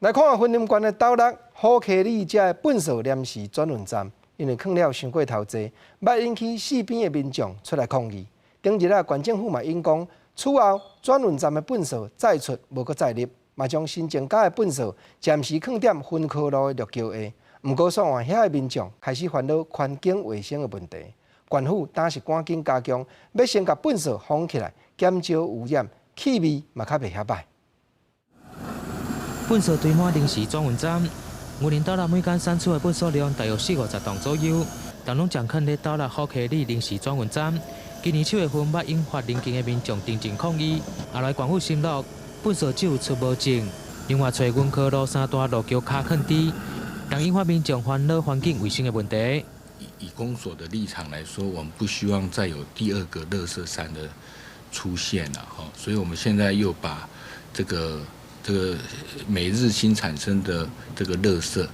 來看雲林縣的斗六虎溪里遮的糞埽臨時轉運站，因為囥了傷過頭濟，捌引起四邊的民眾出來抗議。頂日啊，縣政府嘛應講，此後轉運站的糞埽載出無閣載入，嘛將新增加的糞埽暫時囥佇雲科路的陸橋下。毋過，煞換遐的民眾開始煩惱環境衛生的問題。縣府當時趕緊加強，欲先共糞埽封起來，減少污染，氣味嘛較袂遐歹。糞埽堆滿臨時轉運站，雲林斗六每工產出的糞埽量大約四五十噸左右，但攏將囥佇斗六虎溪里臨時轉運站。今年七月份，捌引發鄰近的民眾陣陣抗議，後來縣府承諾糞埽只有出無進。另外，揣雲科路三段路橋跤囥佇，但引發民眾煩惱環境衛生的問題。以公所的立場來說，我們不希望再有第二個垃圾山的出現了，哈，所以我們現在又把這個每日新產生的這個垃圾，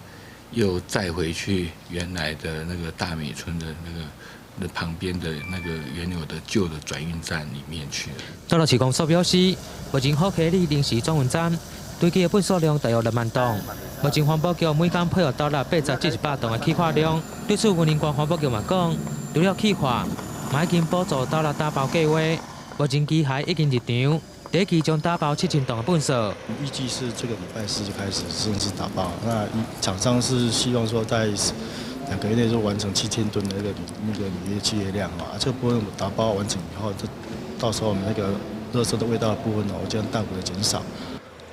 又再回去原來的那個大美村的那個那旁邊的那個原有的舊的轉運站裡面去。斗六市公所表示，目前好溪里臨時轉運站堆積的糞掃量大約6萬噸。目前環保局每工配合斗六80至100噸的氣化量。對此，雲林縣環保局嘛講，除了氣化，嘛已經補助斗六打包計劃。目前機械已經入場，第一期將打包7000噸的糞掃。預計是這個禮拜四就開始正式打包。那廠商是希望說在2個月內就完成7000噸的那個履約契約量啊。這個部分打包完成以後，就到時候我們那個垃圾的味道的部分呢，我將大幅的減少。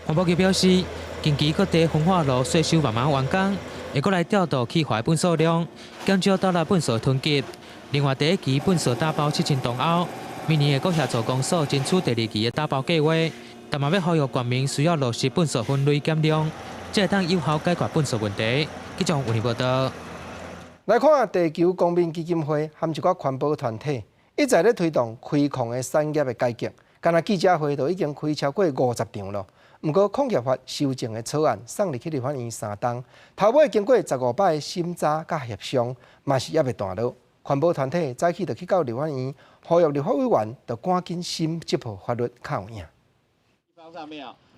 環保局表示，近期各地焚化爐稅收慢慢完工，會閣來調度氣化糞掃量，減少斗六糞掃囤積。另外，第一期糞掃打包7000噸後，明年會閣協助公所爭取第二期的打包計劃，但嘛欲呼籲全民需要落實糞掃分類減量，才會當有效解決糞掃問題。記者吳報道。來看地球公民基金會和一寡環保團體一再咧推動開礦的產業的改革，干焦記者會都已經開超過50場咯。毋過礦業法修正的草案送入去立法院3冬，頭尾經過15擺的審查佮協商，嘛是猶未斷落。環保團體早起就去到立法院，呼籲立法委員，著趕緊審這部法律較有影。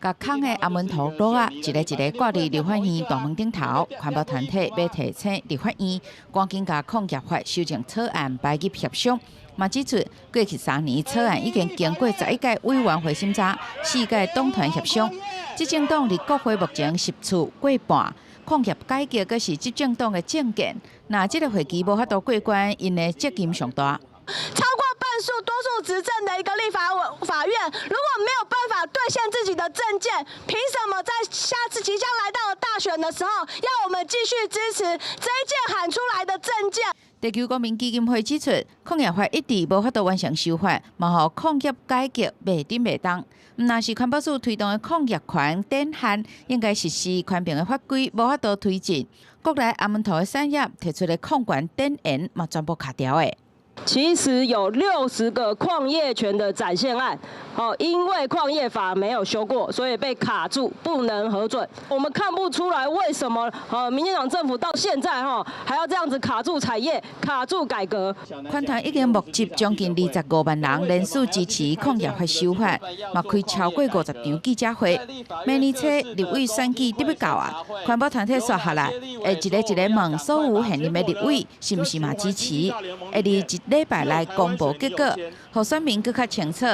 共空的阿門圖橐仔，一个一个掛佇立法院大門頂頭。環保團體欲提請立法院趕緊共礦業法修正草案擺入協商。嘛指出，過去3年草案已經經過11屆委員會審查，4屆黨團協商。執政黨佇國會目前席次過半，礦業改革閣是執政黨的政見。若這个會期無法度過關，𪜶的責任上大。超過半數多數執政的一個立法法院，如果沒有辦法兌現自己的政見，憑什麼在下次即將來到的大選的時候，要我們繼續支持這一屆喊出來的政見？地球公民基金會指出，礦業法一直無法度完成修法，嘛予礦業改革袂振袂動。毋但是環保署推動的礦業權展限，應該實施寬頻的法規，無法度推進。國內阿門圖的產業提出的礦權展延，嘛全部卡牢的。其實有60個礦業權的展限案，哦，因為礦業法沒有修過，所以被卡住，不能核准。我們看不出來為什麼，哦，民進黨政府到現在，哈，還要這樣子卡住產業、卡住改革。環團已經募集將近25萬人聯署支持礦業法修法，嘛開超過50場記者會。明年初立委選舉得欲到啊，環保團體紲下來，會一个一个問所有現任的立委是毋是嘛支持，會佇一禮拜內公布結果，予選民閣較清楚。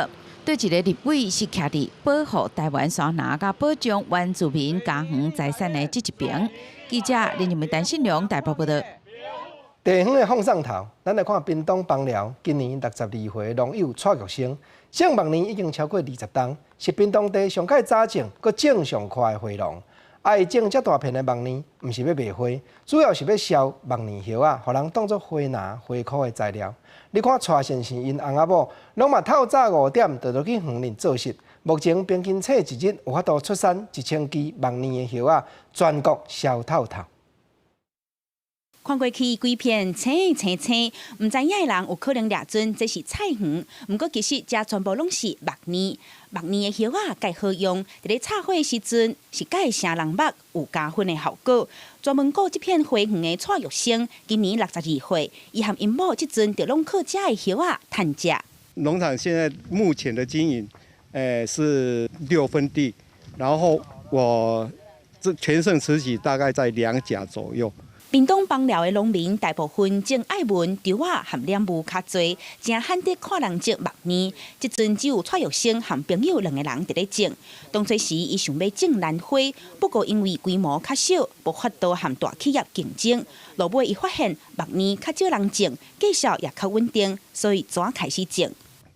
對一个立委是徛佇保護台灣山林佮保障原住民家園財產的這一邊。記者林玉梅、陳信良台北報道。地方的放送頭，咱來看屏東枋寮今年62歲農友蔡玉生，種木耳已經超過20冬，是屏東地上蓋早種、閣種上快的花農。啊，伊種遮大片的木耳，毋是欲賣花，主要是欲銷木耳葉仔，予人當做花籃、花箍的材料。你看蔡先生𪜶翁仔某，攏嘛透早5點就落去園裡做事。目前平均說一日有法度出產1000支木耳的葉仔，全國銷透透。看過去規片青青青，毋知影的人有可能掠準這是菜園。毋過其實這全部攏是木耳。木耳的葉仔蓋好用，佇咧插花的時陣是蓋成人目有加分的效果。專門顧這片花園的蔡玉生，今年62歲，伊和𪜶某這陣就攏靠這的葉仔趁食。農場現在目前的經營，是6分地，然後我這全盛時期大概在2甲左右。屏東枋寮的農民大部分種愛文、稻仔和蓮霧較濟，誠罕得看人種木耳。這陣只有蔡玉生和朋友兩个人佇咧種。當初時伊想欲種蘭花，不過因為規模較小，無法度和大企業競爭。落尾伊發現木耳較少人種，價數也較穩定，所以轉開始種。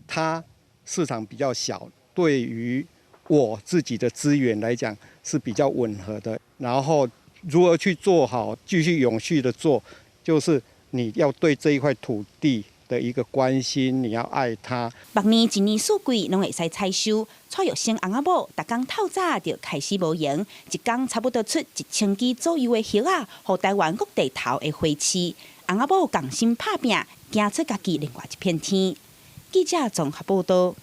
它市場比較小，對於我自己的資源來講是比較吻合的。然後如何去做好，繼續永續的做，就是你要對這一塊土地的一個關心，你要愛它。木耳一年四季攏會使採收，蔡玉生翁仔某逐工透早就開始無閒，一工差不多出1000支左右的葉仔，予台灣各地頭的花市。翁仔某仝心拍拚，行出家己另外一片天。記者綜合報道。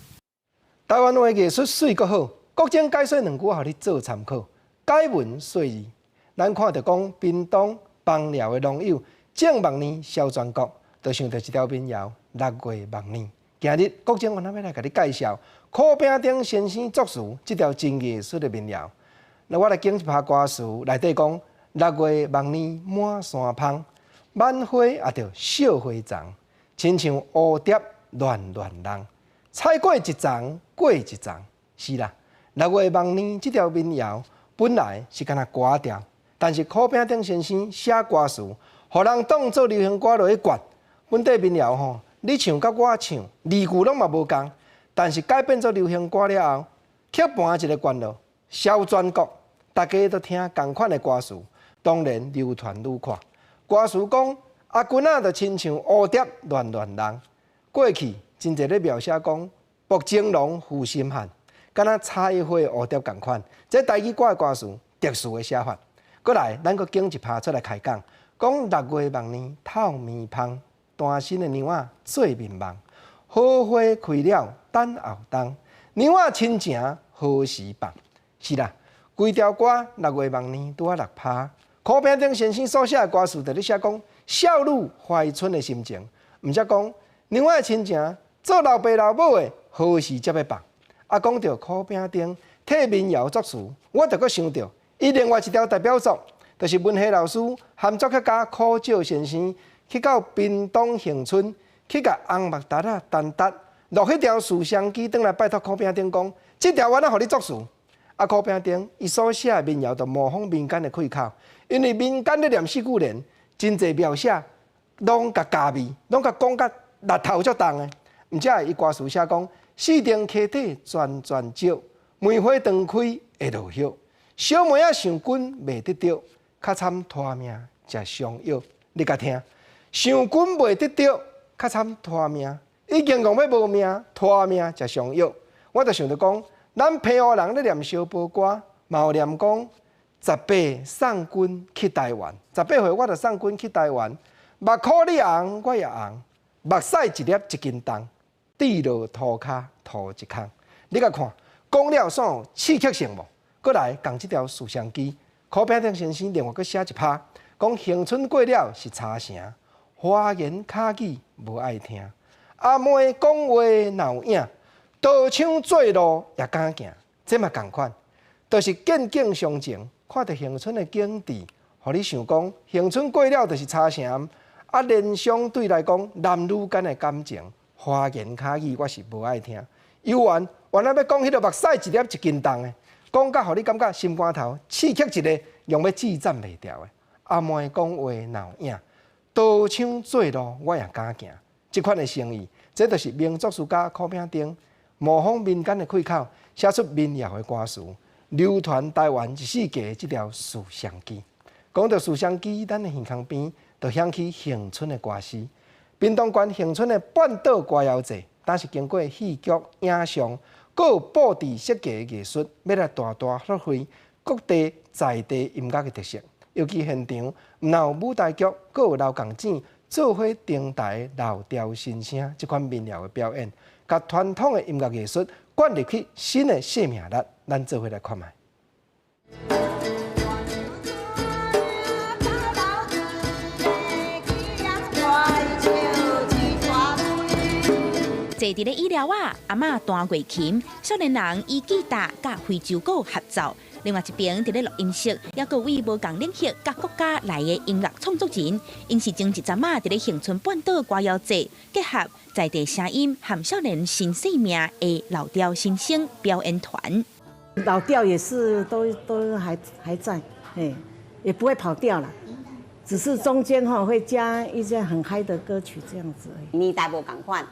台灣話藝術媠閣好，國政解說兩句予你做參考。解文說字。咱看著講屏東枋寮的農友種木耳銷全國，就想著這條民謠六月木耳。今日國政我欲來共你介紹柯炳丁先生作詞這條真藝術的民謠。那我來揀一拍歌詞，內底講六月木耳滿山芳，滿花也著惜花叢，親像蝴蝶亂亂弄，採過一叢過一叢。是啦，六月木耳這條民謠本來是干焦歌調，但是柯炳丁先生寫歌詞，予人當做流行歌落去灌。本地民謠吼，你唱佮我唱，字句攏嘛無仝，但是改變做流行歌了後，曲盤一个灌落，銷全國，大家都聽仝款的歌詞，當然流傳愈闊。歌詞講阿君仔就親像蝴蝶亂亂弄，過去真濟咧描寫講薄情郎負心漢，敢若採花蝴蝶仝款。這台語歌的歌詞特殊的寫法。閣來，咱閣揀一拍出來開講，講六月木耳透棉芳，單身的娘仔做眠夢，好花開了等後冬，娘仔親情何時放？是啦，規條歌六月木耳拄仔六拍。柯炳丁先生所寫的歌詞，就咧寫講少女懷春的心情，毋則講娘仔的親情做老爸老母的何時才欲放？啊，講著柯炳丁替民謠作詞，我就閣想著伊另外一條代表作，就是文夏老師和作曲家柯照先生去到屏東恆春，去共紅目達仔陳達錄彼條思雙機，轉來拜託柯炳丁講，這條我若予你作詞。啊，柯炳丁伊所寫的民謠就模仿民間的氣口，因為民間咧念四句聯，真濟描寫攏共加味，攏共講甲力頭足重的。毋才會伊歌詞寫講，四重溪底轉轉石，梅花當開會落葉，小妹仔想君袂得著，較慘拖命食傷藥。你共聽，想君袂得著，較慘拖命，已經講欲無命，拖命食傷藥。我就想著講，咱澎湖人咧念燒報歌，嘛有念講十八送君去台灣，18歲我就送君去台灣，目箍你紅，我也紅，目屎一粒一斤重，跌落塗跤塗一空。你共看，講了煞有刺激性無？閣來仝這條思雙機，柯炳丁先生另外閣寫一拍，講恆春過了是茶城，花言巧語無愛聽，阿妹講話若有影，刀槍做路也敢行，這嘛仝款，就是見景傷情，看著恆春的景致，予你想講恆春過了就是茶城，啊，連相對來講男女間的感情，花言巧語我是無愛聽。猶原原來欲講彼个目屎一粒一斤重的，講甲予你感覺心肝頭刺激一个，用欲舌斬袂掉的。阿妹講話若有影，刀槍做路我也敢行。這款的誠意，這就是名作詞家柯炳丁模仿民間的氣口，寫出民謠的歌詞，流傳台灣一世界的這條思雙機。講著思雙機，咱的耳空邊就響起恆春的歌詩。屏東縣恆春的半島歌謠祭，但是經過戲劇、影像、閣有布置設計的藝術，欲來大大發揮各地在地音樂的特色。尤其現場，毋但有舞台劇，閣有老共姊做伙登台老調新聲這款民謠的表演，共傳統的音樂藝術灌入去新的生命力，咱做伙來看覓。坐佇咧椅寮仔，阿嬤彈月琴，少年人以吉他佮非洲鼓合奏。另外一邊佇咧錄音室，猶閣有位無仝領域佮國家來的音樂創作人，𪜶是前一陣仔佇咧恆春半島歌謠祭結合在地聲音和少年新生命的老調新生表演團。老調也是都還在，也不會跑調啦，只是中間哈會加一些很嗨的歌曲這樣子而已。年代無仝款。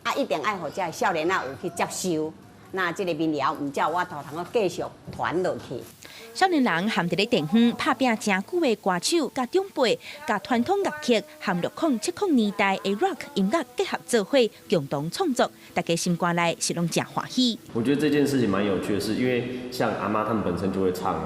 啊，一定愛予這少年仔有去接受，那這个民謠毋才有法度通閣繼續傳落去。少年人含佇咧電園拍拚誠久的歌手佮長輩，共傳統樂曲和60、70年代的 rock 音樂結合做伙，共同創作，大家心肝內是攏誠歡喜。我覺得這件事情蠻有趣的是，因為像阿媽他們本身就會唱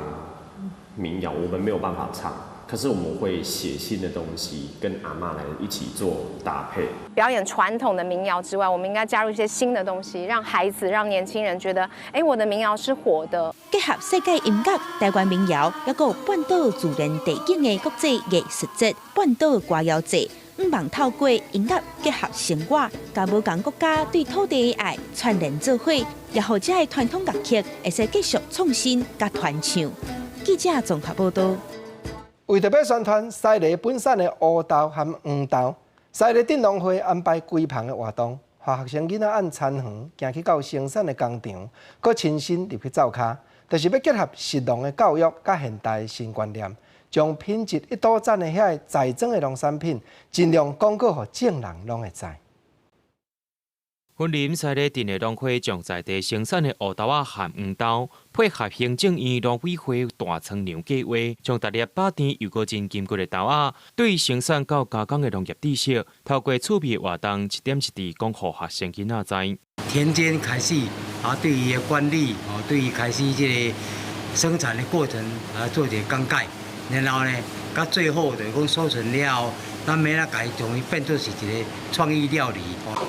民謠，我們沒有辦法唱。可是我們會寫新的東西，跟阿嬤來一起做搭配。表演傳統的民謠之外，我們應該加入一些新的東西，讓孩子、讓年輕人覺得，哎，我的民謠是活的。結合世界音樂、台灣民謠，抑閣有半島自然地景的國際藝術節——半島歌謠節，向望透過音樂結合生活，佮無仝國家對土地的愛串聯做伙，也予這个傳統樂曲會使繼續創新佮傳唱。記者綜合報道。為著欲宣傳西螺本產的烏豆和黃豆，西螺鎮農會安排規棚的活動，予學生囡仔按田園行去到生產的工場，閣親身入去灶跤，就是欲結合食農的教育佮現代新觀念，將品質一等讚的遐个在莊的農產品，盡量廣告予眾人攏會知。雲林西螺鎮的農會將在地生產的烏豆仔和黃豆，配合行政院農委會大倉糧計畫，將逐粒飽甜又閣真金骨的豆仔，對生產到加工的農業知識，透過趣味活動，一點一滴講予學生囡仔知。田間開始啊，對伊的管理哦，對伊開始這个生產的過程啊，做一个講解，然後呢，到最後就是講收成了後，咱欲按怎共伊將伊變做是一个創意料理。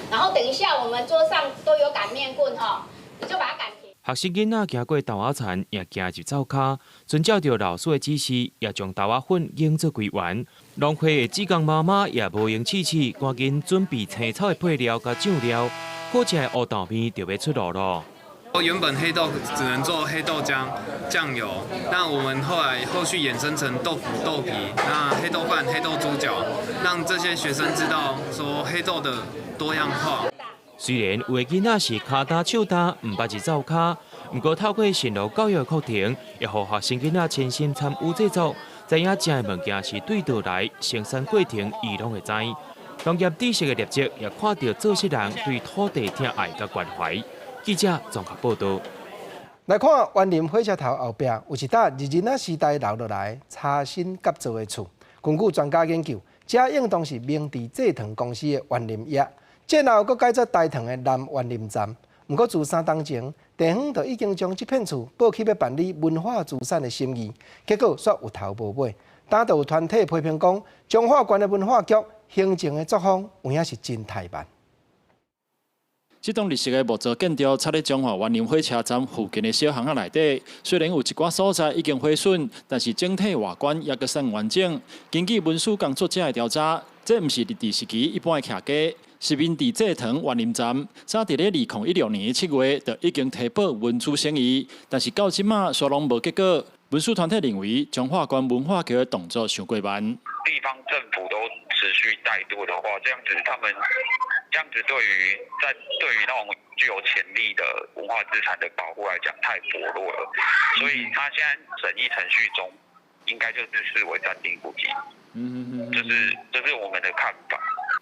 然後等一下，我們桌上都有擀麵棍哈，你就把它擀平。學生囡仔行過豆仔田，也行入灶跤，遵照著老師的指示，也將豆仔粉研做規圓。農會的志工媽媽也無閒試試，趕緊準備青草的配料佮醬料，好食的烏豆麵就欲出爐囉。原本黑豆只能做黑豆漿、醬油，那我們後來後續衍生成豆腐、豆皮，那黑豆飯、黑豆豬腳，讓這些學生知道說黑豆的多樣化。雖然有的囡仔是跤焦手焦，毋捌入灶跤，毋過透過食農教育課程，會予學生囡仔親身參與製作，知影食的物件是對佗來，生產過程伊攏會知。農業知識的累積，也看著做事人對土地疼愛佮關懷。記者綜合報道。來看員林火車頭後壁有一棟日治時代留落來查新甲造的厝。根據專家研究，這應當是明治製糖公司的員林驛，戰後閣改做台糖的南員林站。毋過自3冬前，地方就已經將這片厝報去欲辦理文化資產的審議，結果煞有頭無尾。當就有團體批評講，彰化縣的文化局行政的作風有影是真怠慢。這棟日式的木造建築，插佇彰化員林火車站附近的小巷仔內底。雖然有一寡所在已經毀損，但是整體外觀猶閣算完整。根據文史工作者的調查，這毋是日治時期一般的徛家，是明治製糖員林站。早佇咧2016年7月就已經提報文資審議，但是到這馬煞攏無結果。文史團體認為，彰化縣文化局的動作傷過慢。地方政府都持續怠惰的話，這樣子他們這樣子對於那種具有潛力的文化資產的保護來講太薄弱了，所以他現在審議程序中，應該就是視為暫定古蹟。這是我們的看法。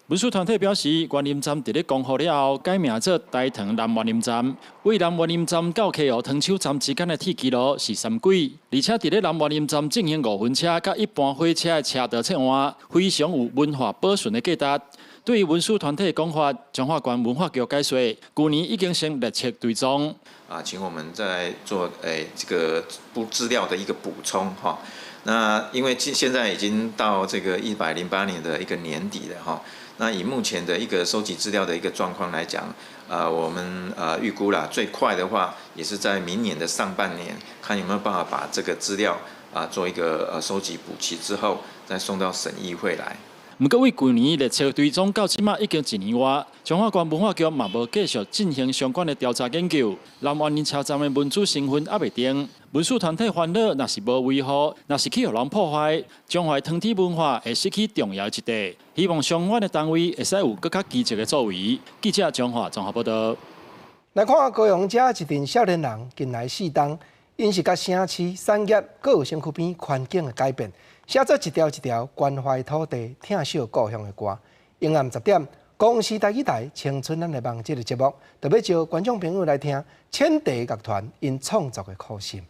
文史團體表示，員林站佇咧光復了後，改名做台糖南員林站。位南員林站到溪湖糖廠站之間的鐵枝路是三軌，而且佇咧南員林站進行5分車佮一般火車的車道切換，非常有文化保存的價值。對於文史團體的講法，彰化縣文化局解釋，舊年已經先列冊追蹤。啊，請我們再做這個補資料的一個補充哈。那因為現在已經到這個108年的一個年底了哈。那以目前的一個收集資料的一個狀況來講，我們預估啦，最快的話也是在明年的上半年，看有沒有辦法把這個資料啊做一個收集補齊之後，再送到審議會來。毋過，對舊年列冊追蹤到這馬已經一年外，彰化縣文化局嘛無繼續進行相關的調查研究。南員林車站的文資身份猶未定，文史團體煩惱，若是無維護，若是去予人破壞，彰化糖體文化會失去重要一塊。希望相關的單位會使有閣較積極的作為。記者彰化綜合報道。來看高雄遮一陣少年人近來四冬，𪜶是佮城市產業閣有身軀邊環境的改變，寫做一條一條關懷土地、疼惜故鄉的歌。下暗10點，公視台語台《青春咱的夢》這个節目，特別招觀眾朋友來聽淺茶樂團𪜶創作的苦心。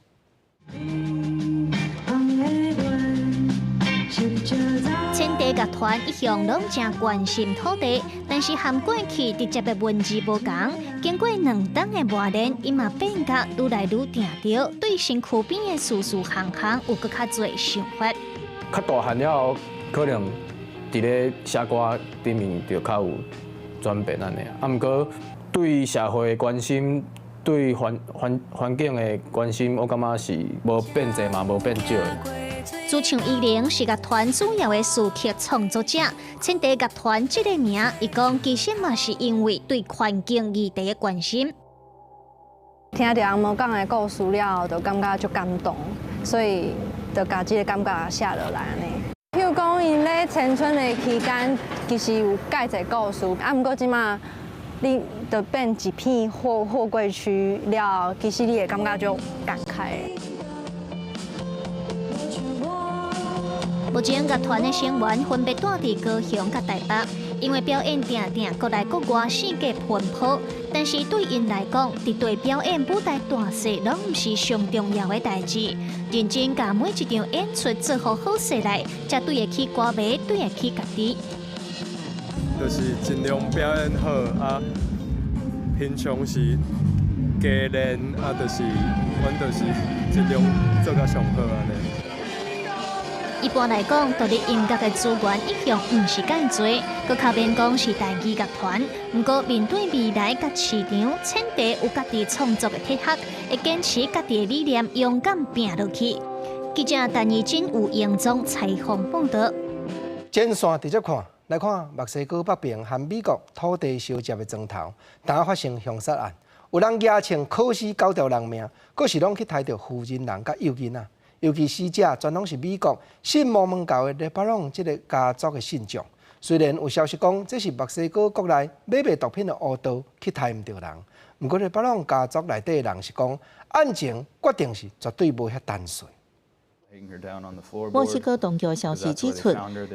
淺茶樂團一向攏誠關心土地，但是和過去直接的文字無仝，經過2冬的磨練，𪜶嘛變甲愈來愈定著，對身軀邊的事事項項有閣較濟想法。較大漢了後，可能佇咧寫歌頂面就較有轉變按呢。啊，毋過對社會的關心，對環境的關心，我感覺是無變濟嘛，無變少的。主唱伊玲是樂團主要的詞曲創作者，千地樂團這个名，伊講其實嘛是因為對環境議題的關心。聽著紅毛港的故事了後，就感覺足感動，所以就共這个感覺寫落來按呢。譬如講，𪜶咧青春的期間，其實有蓋濟故事，啊，毋過這馬你就變一片貨櫃區了後，其實你會感覺足感慨。目前樂團的成員分別住佇高雄佮台北，因為表演定定國內國外四界奔波，但是對𪜶來講，佇對表演舞台大細攏毋是上重要的代誌。認真共每一場演出做好好勢來，才對得起歌迷，對得起家己。就是盡量表演好啊，平常時加練啊，就是阮就是盡量做甲上好按呢。一般來講，獨立音樂的資源一向毋是介濟，閣較免講是台語樂團。毋過面對未來佮市場，千地有家己創作的哲學，會堅持家己的理念，勇敢拚落去。記者陳怡珍、吳英宗採訪報導。前線直接看，來看墨西哥北邊和美國土地相接的磚頭，當發生兇殺案，有人舉槍絞死九條人命，閣是攏去刣著婦人人佮幼囡仔。尤其死者全攏是美國信摩門教的黎巴嫩這个家族的信眾。雖然有消息講這是墨西哥國內買賣毒品的烏道去刣毋著人，毋過黎巴嫩家族內底的人是講案情決定是絕對無遐單純。墨西哥當局消息指出，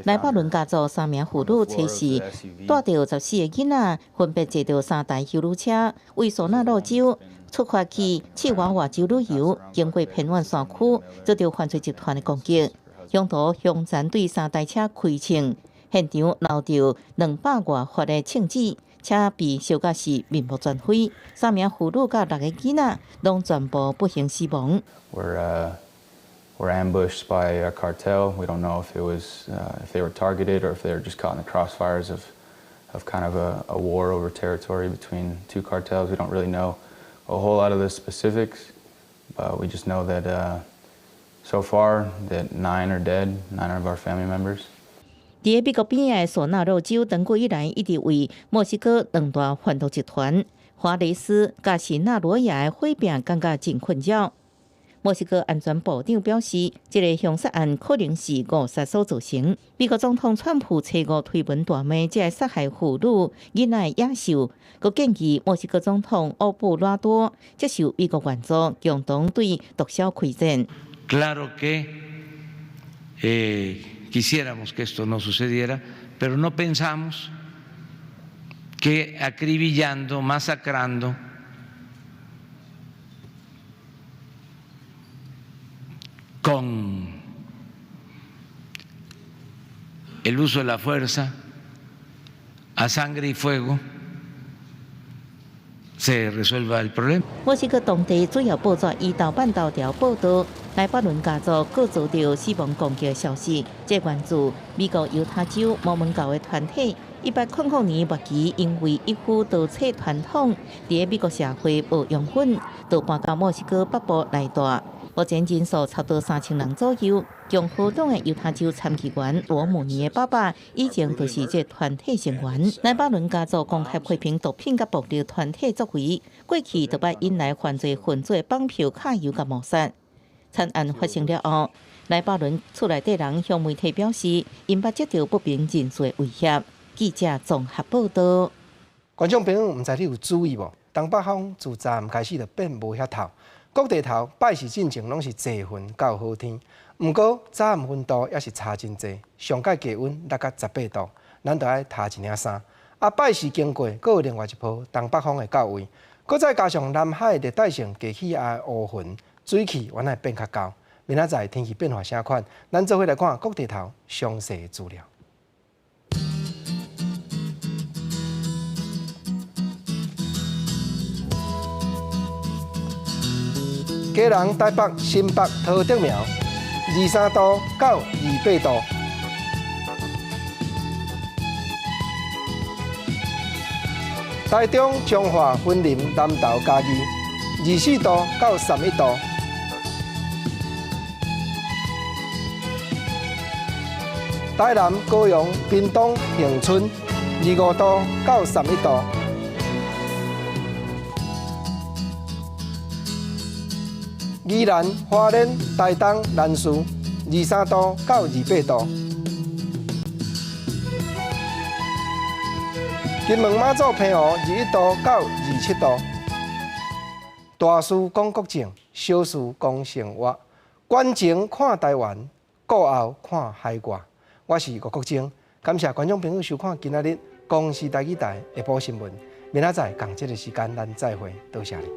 黎巴嫩家族三名婦女初四帶著14個囡仔，分別坐著三台休旅車，為索納羅州出發去切瓦瓦州旅遊，經過偏遠山區，遭著犯罪集團的攻擊，兇徒兇殘對三台車開槍，現場留著200外發的槍子，車被燒甲是面目全非，三名婦女佮6個囡仔攏全部不幸死亡。 Were ambushed by a cartel. We don't know if it was if they were targeted or if they were just caught in the crossfires of kind of a war over territory between two cartels. We don't really know a whole lot of the specifics, but we just know that so far that nine are dead, nine of our family members. 佇美國邊仔的索納羅州，長久以來一直為墨西哥兩大販毒集團華雷斯佮辛納羅亞的火拼感覺真困擾。墨西哥安全部長表示，這个兇殺案可能是誤殺所造成。美國總統川普初五推文大罵這个殺害婦女、囡仔的野獸，閣建議墨西哥總統奧布拉多接受美國援助，共同對毒梟開戰。 Claro que quisiéramos que esto no sucediera, pero no pensamos que acribillando, masacrando con el uso de la fuerza a sangre y fuego se resuelva el problema。墨西哥當地主要報紙以頭版頭條報導，黎巴嫩家族閣遭著死亡攻擊的消息。這源自美國猶他州摩門教的團體，1800年末期因為一夫多妻傳統，佇美國社會無容忍，就搬到墨西哥北部來住。目前人數差不多3000人左右。共和黨的猶他州參議員羅姆尼的爸爸以前就是這團體成員。黎巴嫩家族公開批評毒品佮暴力團體作為，過去就捌引來犯罪分子的綁票、揩油佮謀殺。慘案發生了後，黎巴嫩厝內底人向媒體表示，𪜶捌接著不明人士的威脅。記者綜合報導。觀眾朋友，毋知你有注意無？東北風自昨暗開始就變無遐透。各地頭拜四進前攏是濟雲佮好天，毋過早暗溫度也是差真濟，上蓋低溫落甲18度，咱著愛疊一領衫。啊，拜四經過，閣有另外一波東北風會到位，閣再加上南海熱帶性低氣壓的烏雲，水汽原來變較厚。明仔載天氣變化啥款？咱做伙來看各地頭詳細的資料。基隆、台北、新北、桃竹苗， 23度到28度。台中彰化雲林南投嘉義，24度到31度。台南高雄屏東恆春，25度到31度。宜蘭花蓮台東南勢，23度到28度。金門馬祖澎湖21度到27度。大事講國政，小事講生活，觀前看台灣，顧後看海外。我是吳國楨，感謝觀眾朋友收看今仔日公視台語台下晡新聞。明仔載仝這个時間，咱再會，多謝你。